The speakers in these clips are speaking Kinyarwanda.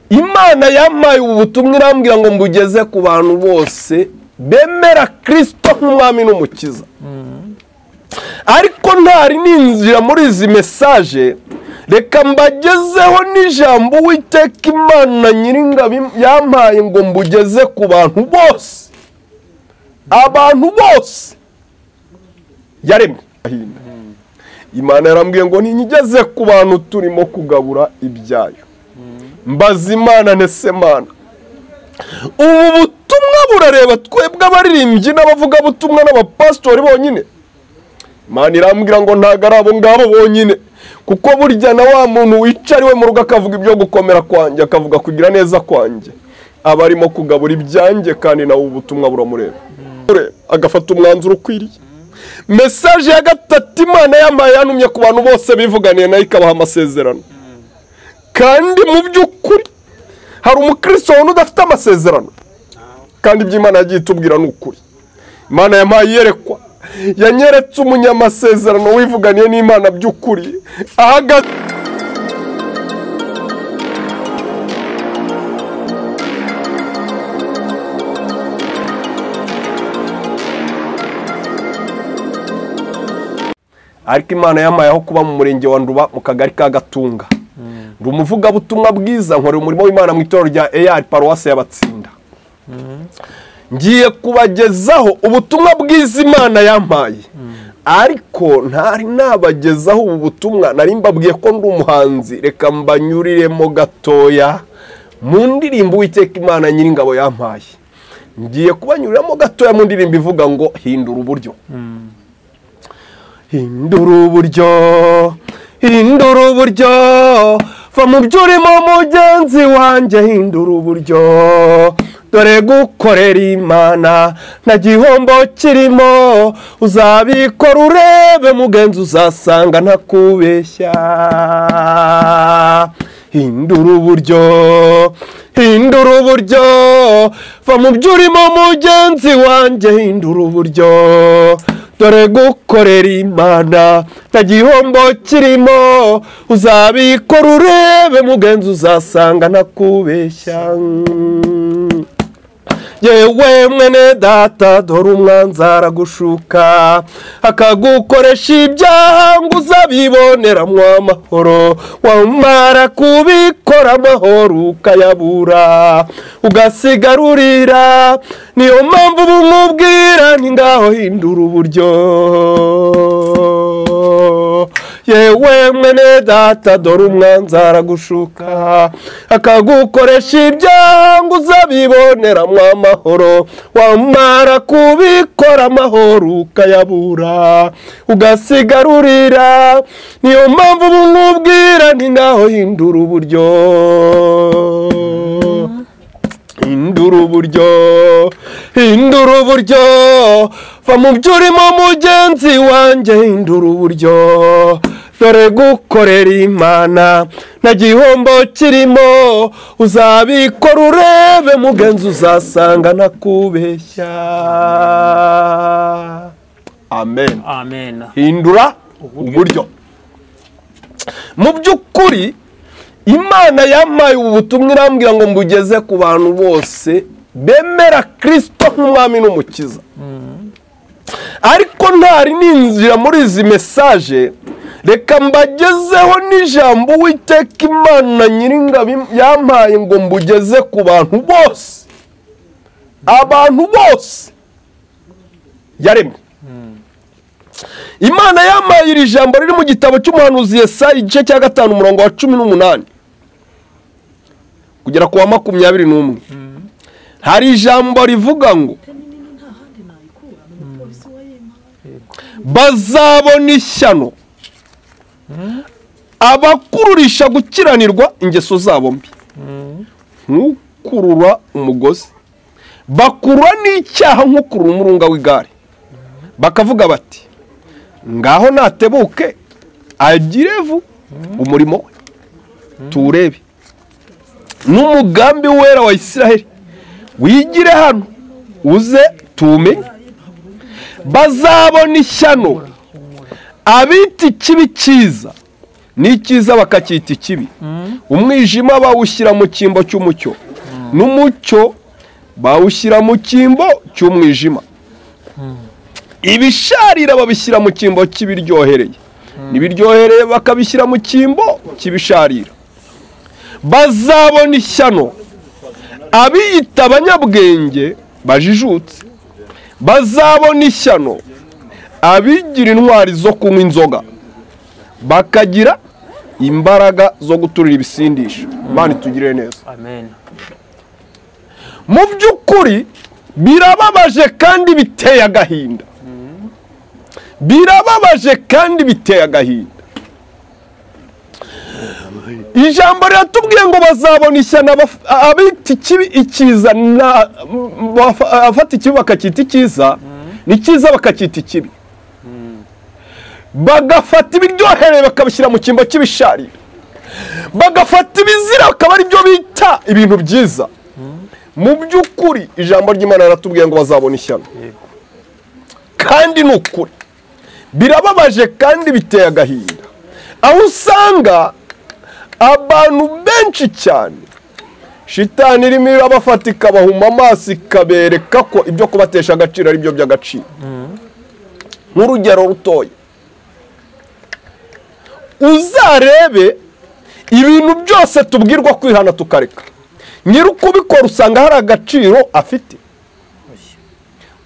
Imana yampaye ubu butumwa irambwira ngo mbugeze ku bantu bose bemera Kristo nk'umwami n'umukiza. Ariko ntari ninjira muri izi message, reka mbagezeho n'ijambo Uwiteka Imana Nyiringabo yampaye ngo mbugeze ku bantu bose, abantu bose yaremye. Imana yarambwiye ngo ninyigeze ku bantu turimo kugabura ibyayo. Mbaza Imana nese Mana, ubu butumwa burareba twebwe abaririmbyi n'abavugabutumwa n'abapasitori bonyine? Imana irambwira ngo ntago ari abo ngabo bonyine, kuko burya na wa muntu wicariwe mu rugo akavuga ibyo gukomera kwanjye, akavuga kugira neza kwanjye, aba arimo kugabura ibyanjye, kandi nawe ubutumwa buramureba, agafata umwanzuro ukwiriye. Message ya gatatu Imana yampaye yantumye ku bantu bose bivuganiye nayo ikabaha amasezerano. Kandi mu by'ukuri hari umukristo wabona udafite amasezerano, kandi ibyo Imana yagiye itubwira ni ukuri. Imana yampaye iyerekwa, yanyeretse umunyamasezerano wivuganiye n'Imana by'ukuri, ahagaze. Ariko Imana yampaye aho kuba mu murenge wa Nduba mu kagari ka Gatunga. Ndi umuvugabutumwa bwiza, nkorera umurimo w'Imana mu itorero rya EAR paruwasi y'Abatsinda. Ngiye kubagezaho ubutumwa bwiza Imana yampaye, ariko ntari nabagezaho ubu butumwa, nari mbabwiye ko ndi umuhanzi. Reka mbanyuriremo gatoya mu ndirimbo Uwiteka Imana Nyiringabo yampaye. Ngiye kubanyuriramo gatoya mu ndirimbo ivuga ngo hindura uburyo. Hindura uburyo, hindura uburyo, va mu byo urimo mugenzi wanjye, hindura uburyo, dore gukorera Imana nta gihombo kirimo, uzabikora urebe mugenzi uzasanga ntakubeshya. Hindura uburyo, hindura uburyo, va mu byo urimo mugenzi wanjye, hindura uburyo, dore gukorera Imana nta gihombo kirimo, uzabikora urebe mugenzi uzasanga ntakubeshya. Yewe mwene data, dore umwanzi aragushuka, akagukoresha ibyaha ngo uzabiboneramo amahoro, wamara kubikora amahoro ukayabura, ugasigara urira. Niyo mpamvu ubu nkubwira nti ngaho hindura uburyo. Yewe mwene data, dore umwanzi aragushuka, akagukoresha ibyaha ngo uzabiboneramo amahoro, wamara kubikora amahoro ukayabura, ugasigara urira. Niyo mpamvu ubu nkubwira nti ngaho hindura uburyo, hindura uburyo, hindura uburyo, va mu byo urimo mugenzi wanjye, hindura uburyo, dore gukorera Imana nta gihombo kirimo, uzabikora urebe mugenzi uzasanga ntakubeshya. Amen. Amen. Hindura uburyo. Mu by'ukuri Imana yampaye ubu butumwa irambwira ngo mbugeze ku bantu bose bemera Kristo nk'umwami n'umukiza. Ariko ntari ninjira muri izi message, reka mbagezeho n'ijambo Uwiteka Imana Nyiringabo yampaye ngo mbugeze ku bantu bose, abantu bose yaremye. Imana yampaye iri jambo riri mu gitabo cy'umuhanuzi Yesaya igice cya 5 umurongo wa 18 kugera ku wa 21. Hari ijambo rivuga ngo bazabona ishyano abakururisha gukiranirwa ingeso zabo mbi, nk'ukurura umugozi, bakurura n'icyaha nk'ukurura umurunga w'igare, bakavuga bati ngaho natebuke agire vu umurimo we tuwurebe, n'umugambi wera wa Isiraheli wigire hano uze tuwumenye. Bazabona ishyano abita ikibi cyiza N'icyiza bakacyita ikibi. Umwijima bawushyira mu cyimbo cy'umucyo, n'umucyo bawushyira mu cyimbo cy'umwijima. Ibisharira babishyira mu cyimbo cy'ibiryohereye, n'ibiryohereye bakabishyira mu cyimbo cy'ibisharira. Bazabona ishyano abiyita abanyabwenge bajijutse, bazabona ishyano abigira intwari zo kunywa inzoga, bakagira imbaraga zo guturira ibisindisha. Imana itugirire neza. Amen. Mu by'ukuri birababaje kandi biteye agahinda. Birababaje kandi biteye agahinda. Ijambo riratubwiye ngo bazabona ishyano abita ikibi icyiza, abafata ikibi bakacyita icyiza, n'icyiza bakacyita ikibi. Bagafata ibiryohereye bakabishyira mu cyimbo cy'ibisharira, bagafata ibizira bakaba ari byo bita ibintu byiza. Mu by'ukuri ijambo ry'Imana riratubwiye ngo bazabona ishyano, kandi ni ukuri. Birababaje kandi biteye agahinda, aho usanga abantu benshi cyane shitani irimo irabafata ikabahuma amaso, ikabereka ko ibyo kubatesha agaciro ari byo by'agaciro. Nk'urugero rutoya, uzarebe ibintu byose tubwirwa kwihana tukareka, nyiri ukubikora usanga hari agaciro afite.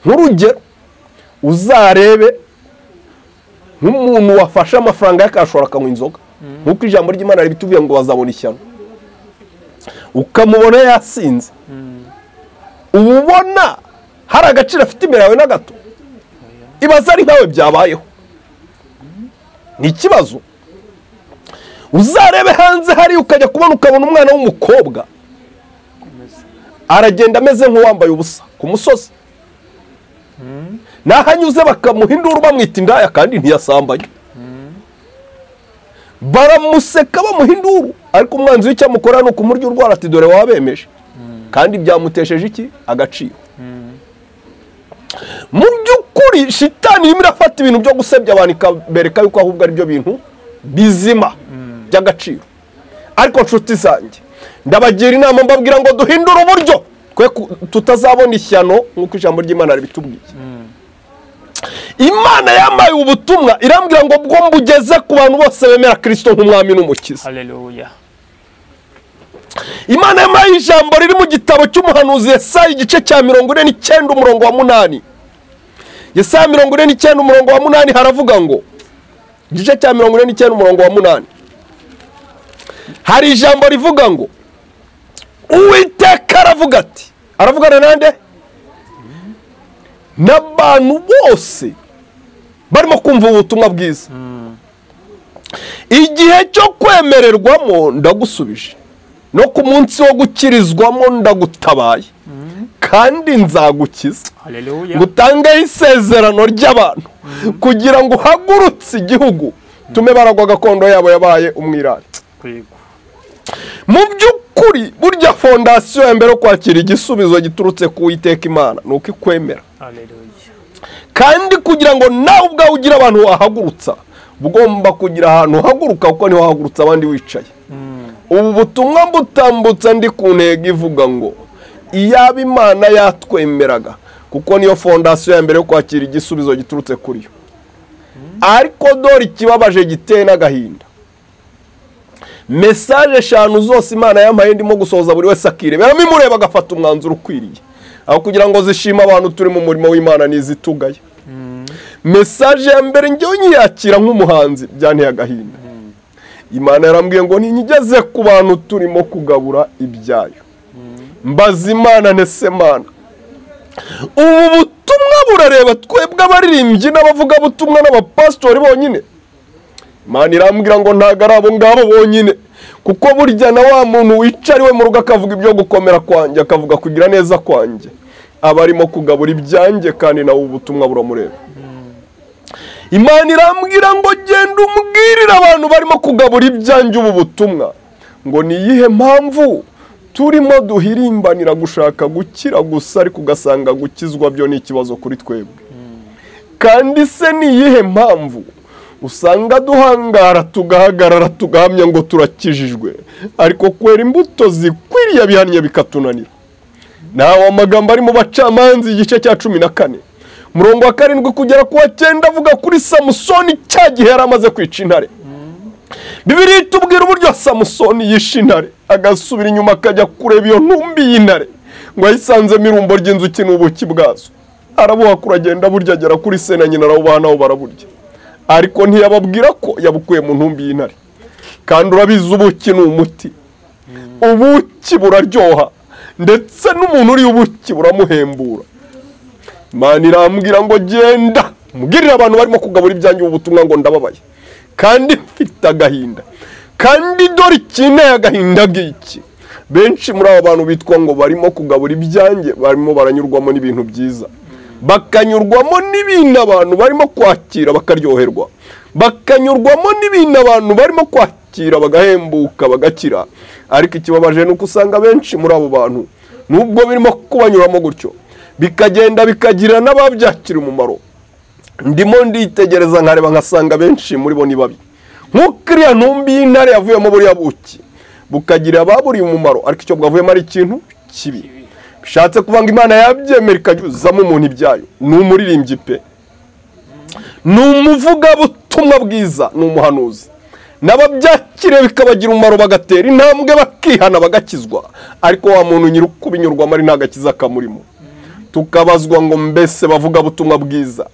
Nk'urugero uzarebe nk'umuntu wafashe amafaranga yakashora akanywa inzoga, nk'uko ijambo ry'Imana ribitubwiye ngo bazabona ishyano, ukamubona yasinze, uba ubona hari agaciro afite imbere yawe na gato. Ibaza ari nkawe byabayeho, ni ikibazo. Uzarebe hanze hari ukajya kubona ukabona umwana w'umukobwa aragenda ameze nk'uwambaye ubusa ku musozi, nahanyuze bakamuha induru bamwita indaya kandi ntiyasambanye, baramuseka bamuha induru, ariko umwanzi w'icyamukora ni ukumurya urwara ati dore wabemeje, kandi byamutesheje iki? Agaciro. Mu by'ukuri shitani irimo irafata ibintu byo gusebya abantu ikabereka yuko ahubwo ari byo bintu bizima by'agaciro. Ariko nshuti zanjye, ndabagira inama mbabwira ngo duhindure uburyo twe tutazabona ishyano nk'uko ijambo ry'Imana ribitubwiye. Imana yamaye ubutumwa irambwira ngo bwo mbugeze ku bantu bose bemera Kristo nk'umwami n'umukiza. Haleluya. Imana yamaye ijambo riri mu gitabo cy'umuhanuzi Yesaya igice cya 49 umurongo wa 8. Yesaya 49 umurongo wa 8 haravuga ngo, igice cya 49 umurongo wa 8, hari ijambo rivuga ngo Uwiteka aravuga ati, aravugana nande? N'abantu bose barimo kumva ubutumwa bwiza. Igihe cyo kwemererwamo ndagusubije, no ku munsi wo gukirizwamo ndagutabaye, kandi nzagukiza. Haleluya. Ngutange isezerano ry'abantu kugira ngo uhagurutse igihugu, tume baragwa gakondo yabo yabaye umwirare. Mu by'ukuri burya fondasiyo ya mbere yo kwakira igisubizo giturutse ku Uwiteka Imana ni uko ikwemera. Kandi kugira ngo nawe ubwawe ugire abantu wahagurutsa, ugomba kugira ahantu uhaguruka, kuko niho wahagurutsa abandi wicaye. Ubu butumwa mbutambutsa ndi ku ntego ivuga ngo iyaba Imana yatwemeraga, kuko niyo fondasiyo ya mbere yo kwakira igisubizo giturutse kuri yo. Ariko dore ikibabaje giteye n'agahinda, mesaje eshanu zose Imana yampaye ndimo gusohoza buri wese akireberamo imureba agafata umwanzuro ukwiriye, aho kugira ngo zishime abantu turi mu murimo w'Imana n'izitugaye. Mesaje ya mbere njyewe nyiyakira nk'umuhanzi byanteye agahinda. Imana yarambwiye ngo ntinyigeze ku bantu turimo kugabura ibyayo. Mbaza Imana ntese Mana, ubu butumwa burareba twebwe abaririmbyi n'abavugabutumwa n'abapasitori bonyine? Imana irambwira ngo ntago ari abo ngabo bonyine, kuko burya na wa muntu wicariwe mu rugo akavuga ibyo gukomera kwanjye, akavuga kugira neza kwanjye, aba arimo kugabura ibyanjye, kandi nawe ubutumwa buramureba. Imana irambwira ngo genda umbwirire abantu barimo kugabura ibyanjye ubu butumwa, ngo ni iyihe mpamvu turimo duhirimbanira gushaka gukira gusa, ariko ugasanga gukizwa byo ni ikibazo kuri twebwe. Kandi se ni iyihe mpamvu Usanga duhangara tugahagarara tugahamya ngo turakijijwe, ariko kwera imbuto zikwiriye bihannye bikatunanira. Nawe amagambo ari mu Bacamanza igice cya 14 murongo wa 7 kugera ku wa 9 avuga kuri Samusoni cya gihe yari amaze kwica intare. Bibiliya itubwira uburyo Samusoni yishe intare agasubira inyuma akajya kureba iyo ntumbi y'intare ngo ayisanzemo irumbo ry'inzuki n'ubuki bwazo. Arabuha kuragenda burya agera kuri se na nyina arawubaha nabo baraburya, ariko ntiyababwira ko yabukuye mu ntumbi y'intare. Kandi urabizi ubuki ni umuti, ubuki buraryoha, ndetse n'umuntu uri ubuki buramuhembura. Imana irambwira ngo genda mbwirira abantu barimo kugabura ibyanjye ubutumwa ngo ndababaye kandi mfite agahinda, kandi dore ikinteye agahinda ngiki. Benshi muri abo bantu bitwa ngo barimo kugabura ibyanjye barimo baranyurwamo n'ibintu byiza, bakanyurwamo n'ibintu abantu barimo kwakira bakaryoherwa, bakanyurwamo n'ibintu abantu barimo kwakira bagahembuka bagakira. Ariko ikibabaje nuko usanga benshi muri abo bantu nubwo birimo kubanyuramo gutyo bikagenda bikagira n'ababyakira umumaro. Ndimo nditegereza nkareba nkasanga benshi muri bo ni babi, nk'uko iriya ntumbi y'intare yavuyemo buriya buki bukagira ababuriye umumaro, ariko icyo bwavuyemo ari ikintu kibi. Bishatse kuvuga ngo Imana yabyemera ikanyuzamo umuntu ibyayo. Ni umuririmbyi pe, ni umuvugabutumwa bwiza, ni umuhanuzi, n'ababyakire bikabagira umumaro bagatera intambwe bakihana bagakizwa, ariko wa muntu nyiri ukubinyurwamo ari nta gakiza kamurimo. Tukabazwa ngo mbese bavugabutumwa bwiza,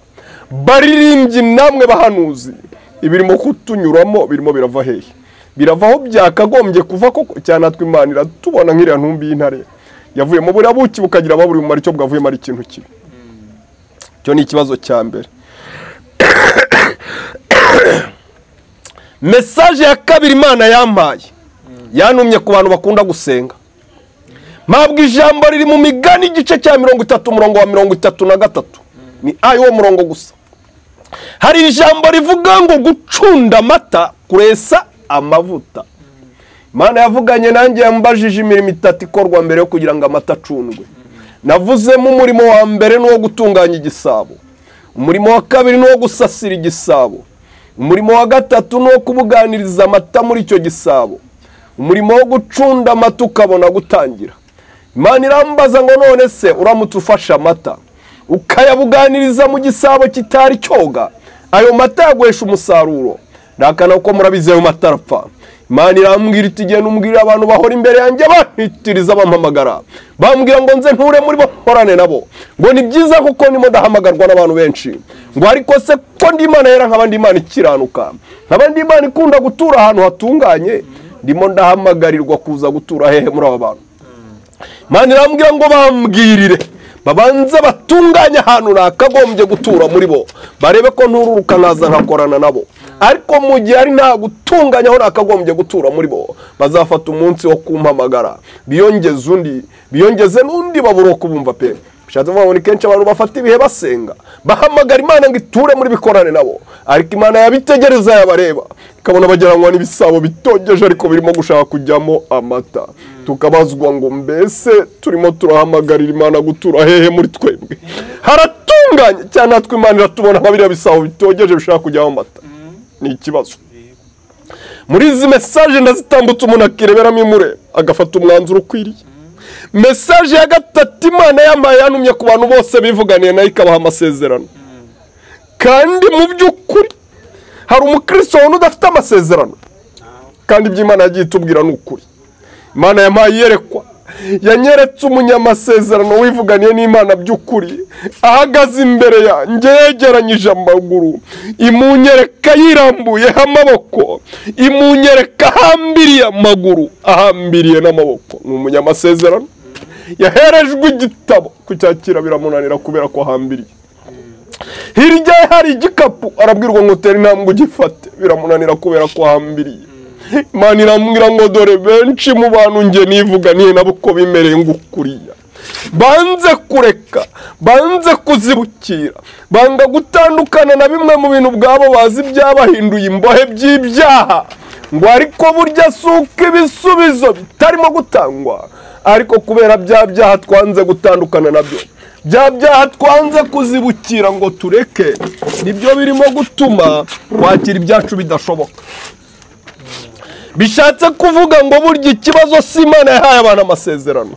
baririmbyi namwe bahanuzi, ibirimo kutunyuramo birimo birava hehe? Birava aho byakagombye kuva koko? Cyane natwe Imana iratubona nk'iriya ntumbi y'intare yavuye mu buriya buki bukagira ababuri umumaro, icyo bwavuyemo ari ikintu kibi. Icyo ni ikibazo cya mbere. Message ya kabiri Imana yampaye yantumye ku bantu bakunda gusenga. Mpabwa ijambo riri mu Migani igice cya 30 umurongo wa 33, ni ayo uwo murongo gusa. Hari ijambo rivuga ngo gucunda amata kuresa amavuta. Imana yavuganye nanjye yambajije imirimo itatu ikorwa mbere yo kugira ngo amata acundwe. Navuzemo umurimo wa mbere n'uwo gutunganya igisabo, umurimo wa kabiri n'uwo gusasira igisabo, umurimo wa gatatu n'uwo kubuganiriza amata muri icyo gisabo, umurimo wo gucunda amata ukabona gutangira. Imana irambaza ngo none se uramutse ufashe amata ukayabuganiriza mu gisabo kitari cyoga, ayo mata yaguhesha umusaruro? Ndakana uko murabizi ayo mata arapfa. Imana irambwira iti genda umbwirire abantu bahora imbere yanjye bantitiriza bampamagara, bambwira ngo nze nture muri bo nkorane nabo, ngo ni byiza kuko ndimo ndahamagarwa n'abantu benshi, ngo ariko se ko ndi Imana yera nk'abandi Imana ikiranuka, nk'abandi Imana ikunda gutura ahantu hatunganye, ndimo ndahamagarirwa kuza gutura hehe muri aba bantu? Imana irambwira ngo bambwirire babanze batunganye ahantu nakagombye gutura muri bo, barebe ko ntururuka nkaza nkakorana nabo. Ariko mu gihe ari nta gutunganya aho nakagombye gutura muri bo, bazafata umunsi wo kumpamagara biyongeze undi, biyongeze n'undi, babura kubumva pe. Bishatse kuvuga ngo ni kenshi abantu bafata ibihe basenga bahamagara Imana ngo iture muri bikorane nabo, ariko Imana yabitegereza yabareba ikabona bageranywa n'ibisabo bitogeje ariko birimo gushaka kujyamo amata. Tukabazwa ngo mbese turimo turahamagarira Imana gutura hehe muri twebwe? Haratunganye cyane natwe Imana iratubona nka biriya bisabo bitogeje bishaka kujyamo amata. Ni ikibazo. Muri izi message ndazitambutse umuntu akireberamo imure agafata umwanzuro ukwiriye. Message ya gatatu Imana yampaye yantumye ku bantu bose bivuganiye nayo ikabaha amasezerano. Kandi mu by'ukuri hari umukristo wabona udafite amasezerano, kandi ibyo Imana yagiye itubwira ni ukuri. Imana yampaye iyerekwa, yanyeretse umunyamasezerano wivuganiye n'Imana by'ukuri, ahagaze imbere yanjye yegeranyije amaguru, imunyereka yirambuyeho amaboko, imunyereka ahambiriye amaguru, ahambiriye n'amaboko. Ni umunyamasezerano yaherejwe igitabo, kucyakira biramunanira kubera ko ahambiriye. Hirya ye hari igikapu, arabwirwa ngo tera intambwe ugifate, biramunanira kubera ko ahambiriye. Imana irambwira ngo dore benshi mu bantu njye nivuganiye nabo uko bimereye ngo ukuriya, banze kureka, banze kuzibukira, banga gutandukana na bimwe mu bintu bwabo bazi byabahinduye imbohe by'ibyaha, ngo ariko burya si uko ibisubizo bitarimo gutangwa, ariko kubera bya byaha twanze gutandukana nabyo. Bya byaha twanze kuzibukira ngo tureke nibyo birimo gutuma kwakira ibyacu bidashoboka. Bishatse kuvuga ngo burya ikibazo si Imana yahaye abantu amasezerano,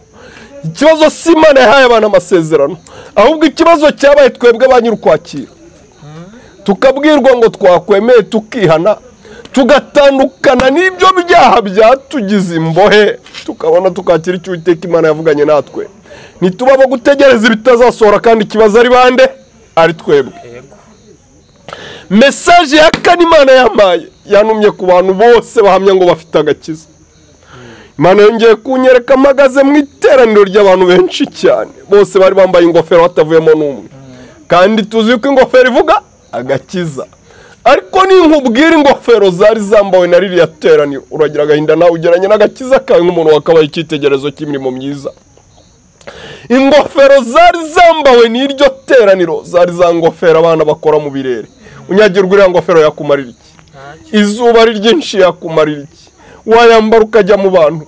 ikibazo si Imana yahaye abantu amasezerano, ahubwo ikibazo cyabaye twebwe ba nyir'ukwakira, tukabwirwa ngo twakwemeye tukihana, tugatandukana n'ibyo byaha byatugize imbohe, tukabona tukakira icyo Uwiteka Imana yavuganye natwe. Ntituba bo gutegereza ibitazasohora, kandi ikibazo ari bande? Ari twebwe. Message ya kane Imana yampaye yanumye ku bantu bose bahamya ngo bafite agakiza. Imana yongeye kunyereka mpagaze mu iteraniro ry'abantu benshi cyane, bose bari bambaye ingofero hatavuyemo n'umwe, kandi tuzi ko ingofero ivuga agakiza. Ariko ninkubwira ingofero zari zambawe na ririya teraniro, uragira agahinda nawe ugeranye n'agakiza kawe nk'umuntu wakabaye icyitegererezo cy'imirimo myiza. Ingofero zari zambawe n'iryo teraniro zari za ngofero abana bakora mu birere. Unyagirwa uriya ngofero yakumarira iki? Izuba ari ryinshi yakumarira iki? Wayambara ukajya mu bantu.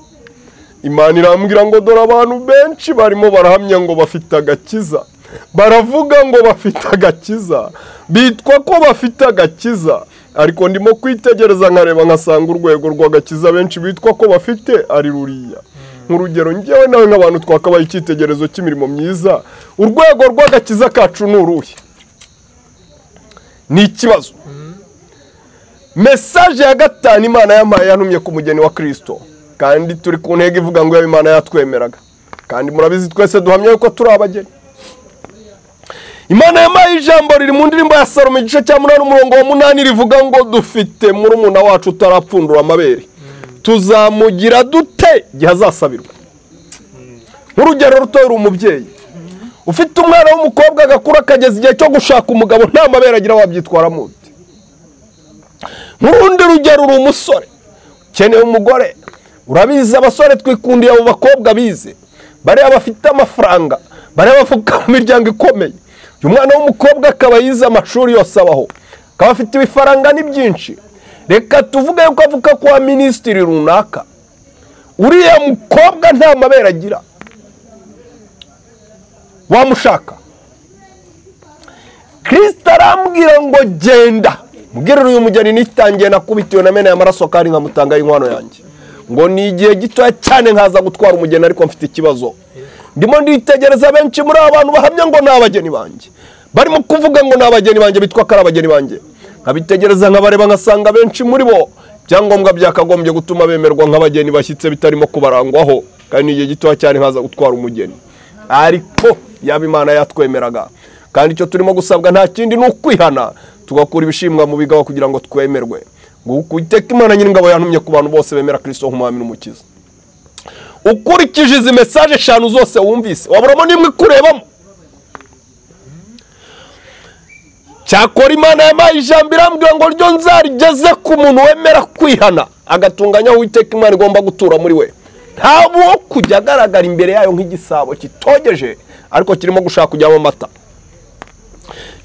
Imana irambwira ngo dore abantu benshi barimo barahamya ngo bafite agakiza, baravuga ngo bafite agakiza, bitwa ko bafite agakiza, ariko ndimo kwitegereza nkareba nkasanga urwego rw'agakiza benshi bitwa ko bafite ari ruriya. Nk'urugero njyewe nawe nk'abantu twakabaye icyitegererezo cy'imirimo myiza, urwego rw'agakiza kacu ni uruhe? Ni ikibazo. Message ya gatanu Imana yampaye yantumye ku mugeni wa Kristo, kandi turi ku ntego ivuga ngo Imana yatwemeraga, kandi murabizi twese duhamya yuko turi abageni. Imana yampaye ijambo riri mu ndirimbo ya Salomo igice cya 8 umurongo wa 8 rivuga ngo dufite murumuna wacu utarapfundura amabere, tuzamugira dute igihe azasabirwa? Nk'urugero ruto, uri umubyeyi ufite umwana w'umukobwa agakura akageza igihe cyo gushaka umugabo nta mabere agira, wabyitwaramo ute? Nk'urundi rugero, uri umusore ukeneye umugore, urabizi abasore twikundiye abo bakobwa bize, bariya bafite amafaranga, bariya bavuka mu miryango ikomeye. Uyu mwana w'umukobwa akaba yize amashuri yose abaho, akaba afite ibifaranga ni byinshi. Reka tuvuge yuko avuka kwa minisitiri runaka, uriya mukobwa nta mabere agira, wamushaka? Kristo arambwira ngo genda mbwirira uyu mugeni nitangiye nakubitiwe nameneye amaraso kandi nkamutanga inkwano yanjye, ngo ni igihe gitoya cyane nkaza gutwara umugeni, ariko mfite ikibazo. Ndimo nditegereza benshi muri aba bantu bahamya ngo ni abageni banjye, barimo kuvuga ngo ni abageni banjye, bitwa ko ari abageni banjye, nkabitegereza nkabareba nkasanga benshi muri bo ibyangombwa byakagombye gutuma bemerwa nk'abageni bashyitse bitarimo kubarangwaho, kandi ni igihe gitoya cyane nkaza gutwara umugeni. Ariko yaba Imana yatwemeraga, kandi icyo turimo gusabwa nta kindi ni ukwihana tugakura ibishimwa mu bigawa kugira ngo twemerwe. Ngo Uwiteka Imana Nyiringabo yantumye ku bantu bose bemera Kristo nk'umwami n'umukiza. Ukurikije izi message eshanu zose wumvise, waburamo n'imwe ikurebamo. Cyakora Imana yampaye ijambo irambwira ngo ryo nzarigeze ku muntu wemera kwihana agatunganya Uwiteka Imana igomba gutura muri we, ntabwo kujya agaragara imbere yayo nk'igisabo kitogeje ariko kirimo gushaka kujyamo amata.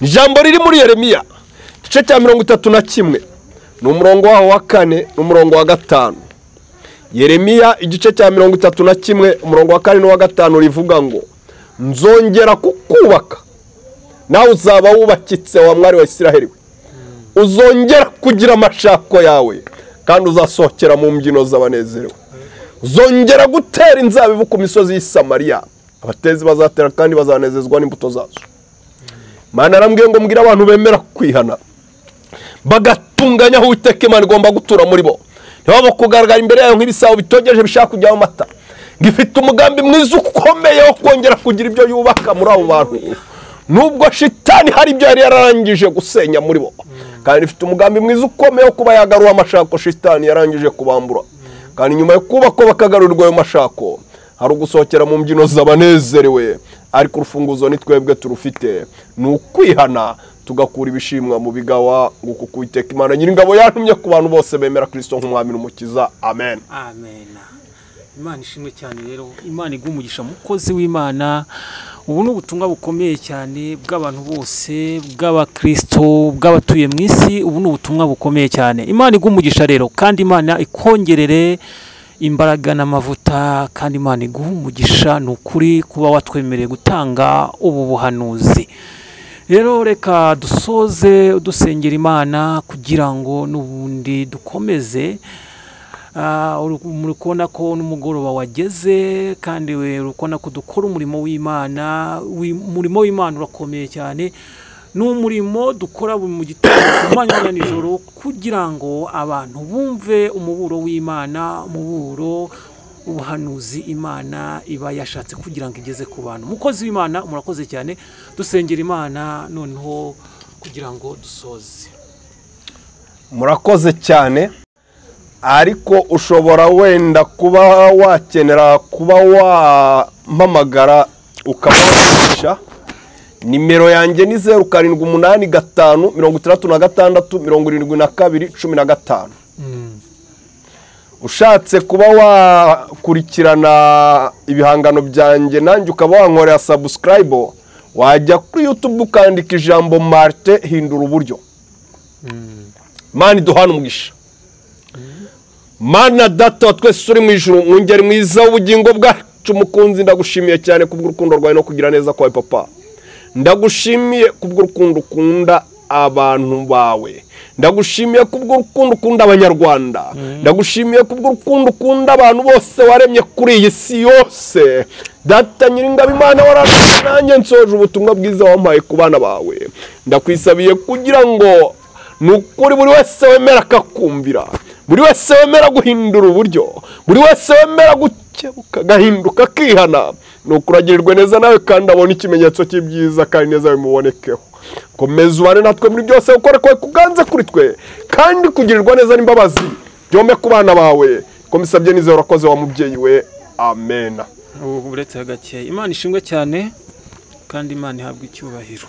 Ijambo riri muri Yeremiya igice cya 31 ni umurongo waho wa 4 n'umurongo wa 5. Yeremiya igice cya 31 umurongo wa 4 n'uwa 5 rivuga ngo nzongera kukubaka nawe uzaba wubakitse wa mwari wa Isiraheli, uzongera kugira amashako yawe kandi uzasohokera mu mbyino z'abanezerewe, uzongera gutera inzabibu ku misozi y'i Samariya, abatezi bazatera kandi bazanezezwa n'imbuto zazo. Imana arambwiye ngo mbwire abantu bemera kwihana bagatunganya aho Uwiteka Imana igomba gutura muri bo, ntibaba kugaragara imbere yayo nk'ibisabo bitogeje bishaka kujyamo amata, ngifite umugambi mwiza ukomeye wo kongera kugira ibyo yubaka muri abo bantu, nubwo shitani hari ibyo yari yararangije gusenya muri bo, kandi ifite umugambi mwiza ukomeye wo kuba yagarura amashako shitani yarangije kubambura, kandi nyuma yo kubakwa bakagarurirwa ayo mashako hari ugusohokera mu mbyino z'abanezerewe. Ariko urufunguzo ni twebwe turufite, ni ukwihana tugakura ibishimwa mu bigawa. Nguko Uwiteka Imana Nyiringabo yantumye ku bantu bose bemera Kristo nk'umwami n'umukiza. Amen. Amen. Imana ishimwe cyane. Rero Imana iguhe umugisha mukozi w'Imana. Ubu ni ubutumwa bukomeye cyane bw'abantu bose, bw'abakristo, bw'abatuye mu isi. Ubu ni ubutumwa bukomeye cyane. Imana iguhe umugisha rero, kandi Imana ikongerere Imbaraga n'amavuta, kandi Imana iguhe umugisha, ni ukuri kuba watwemereye gutanga ubu buhanuzi. Rero reka dusoze dusengera Imana kugira ngo n'ubundi dukomeze. Muri kubona ko n'umugoroba wageze, kandi uri kubona ko dukora umurimo w'Imana. Umurimo w'Imana urakomeye cyane, ni umurimo dukora buri mu gitondo, ku manywa na nijoro, kugira ngo abantu bumve umuburo w'Imana, umuburo ubuhanuzi Imana iba yashatse kugira ngo igeze ku bantu. Umukozi w'Imana murakoze cyane, dusengera Imana noneho kugira ngo dusoze. Murakoze cyane, ariko ushobora wenda kuba wakenera kuba wampamagara ukabanisha. Nimero yanjye ni 0785 66 72 15. Ushatse kuba wakurikirana ibihangano byanjye nanjye ukaba wankorera subscribe, wajya kuri YouTube ukandika ijambo Martin hindura uburyo. Imana iduhane umugisha. Mana data wa twese uri mu ijuru, mwungeri mwiza w'ubugingo bwacu mukunzi, ndagushimiye cyane kubw'urukundo rwawe no kugira neza kwawe papa. Ndagushimiye kubw'urukundo ukunda abantu bawe, ndagushimiye kubw'urukundo ukunda abanyarwanda, ndagushimiye kubw'urukundo ukunda abantu bose waremye kuri iyi si yose. Data nyiringabo Imana wararemye, nanjye nsoje ubutumwa bwiza wampaye ku bana bawe. Ndakwisabiye kugira ngo nukuri buri wese wemera akakumvira, buri wese wemera guhindura uburyo, buri wese wemera gukebuka agahinduka akihana, nukuragirirwe neza nawe kandi abone ikimenyetso cy'ibyiza kandi neza bimubonekeho. Komeza ubane natwe muri byose, ukore kwawe kuganze kuri twe, kandi kugirirwa neza n'imbabazi byome ku bana bawe. Komisabye nizera urakoze wa mubyeyi we, amen. Uretse gake, Imana ishimwe cyane kandi Imana ihabwe icyubahiro.